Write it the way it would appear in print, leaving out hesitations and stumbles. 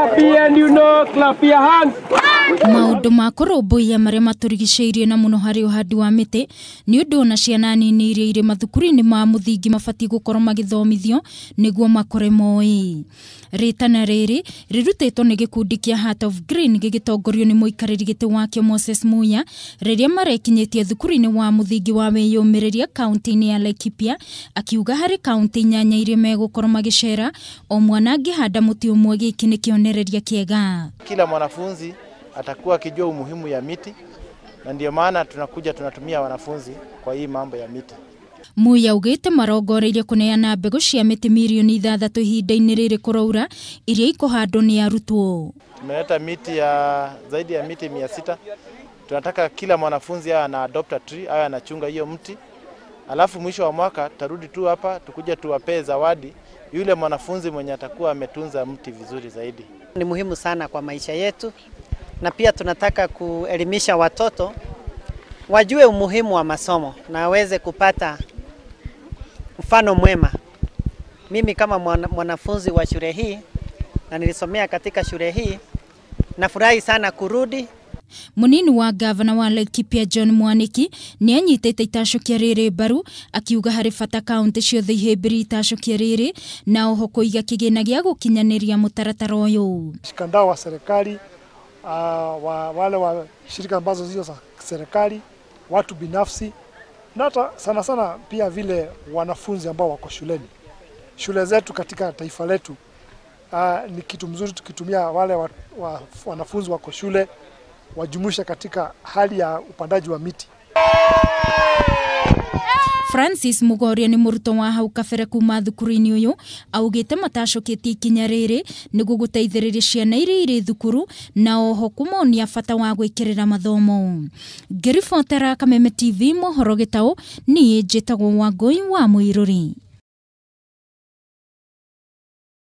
Happy and you know, clap your hands. Maũndũ ma kũrũmbũiya marĩa matũrigicĩirie na mũno harĩ ũhandi wa mĩtĩ nĩ ũndũ ona ciana nini iria irĩ mathukuru-inĩ ma mũthingi mabatiĩ gũkorwo magĩthomithio nĩguo makũre moĩ. Rĩtana rĩrĩ rĩrutĩtwo nĩ gĩkundi kĩa Heart of Green gĩgĩtongorio nĩ mũikarĩri gĩtĩ wakĩo Moses Muya rĩrĩa marekinyĩtie thukuru-inĩ wa mũthingi wa wĩyũmĩrĩria kaunti-inĩ ya Laikipia, akiuga harĩ kaunti 8 iria megũkorwo magĩcera o mwana angĩhanda mũtĩ ũmwe gĩkĩ nĩ kĩonereria kĩega. Kila mwanafunzi atakuwa akijua umuhimu ya miti, na ndio maana tunakuja tunatumia wanafunzi kwa hii mambo ya miti. Muya augĩte marongoreirie kũneana mbegũ cia mĩtĩ mirioni 6 ihinda-inĩ rĩrĩ kũraura iria ikũhandwo nĩ arutwo. Tumeleta miti ya zaidi ya miti 600. Tunataka kila mwanafunzi awe ana adopt a tree, awe anachunga hiyo mti. Alafu mwisho wa mwaka tarudi tu hapa tukuja tuwapee zawadi yule mwanafunzi mwenye atakuwa ametunza mti vizuri zaidi. Ni muhimu sana kwa maisha yetu, na pia tunataka kuelimisha watoto wajue umuhimu wa masomo na waweze kupata mfano mwema. Mimi kama mwanafunzi wa shule hii na nilisomea katika shule hii, nafurahi sana kurudi. Munini wa gavana wa Laikipia John Mwaniki nĩ anyitĩte itacũkia rĩrĩ mbaru akiuga harĩ bata kaunti ciothe ihĩmbĩrie itacũkia rĩrĩ na oho kũiga kĩgĩna gĩa gũkinyanĩria mũtaratara ũyũ. Mshikandao wa serikali, wale wa shirika ambazo sio za serikali, watu binafsi na hata sana sana pia vile wanafunzi ambao wako shuleni. Shule zetu katika taifa letu, ni kitu mzuri tukitumia wale wanafunzi wako shule wajumuisha katika hali ya upandaji wa miti. Francis Mugoria nĩ mũrutwo wa hau kabere kuma thukuru-inĩ ũyũ augĩte matacũkĩtie ikinya rĩrĩ nĩguo gũteithĩrĩria ciana iria irĩ thukuru na oho kũmonia bata wa gwĩkĩrĩra mathomo. Ngĩribotera Kameme TV mohoro gĩtaũ, niĩ njĩtagwo Wangũi wa Mũirũri.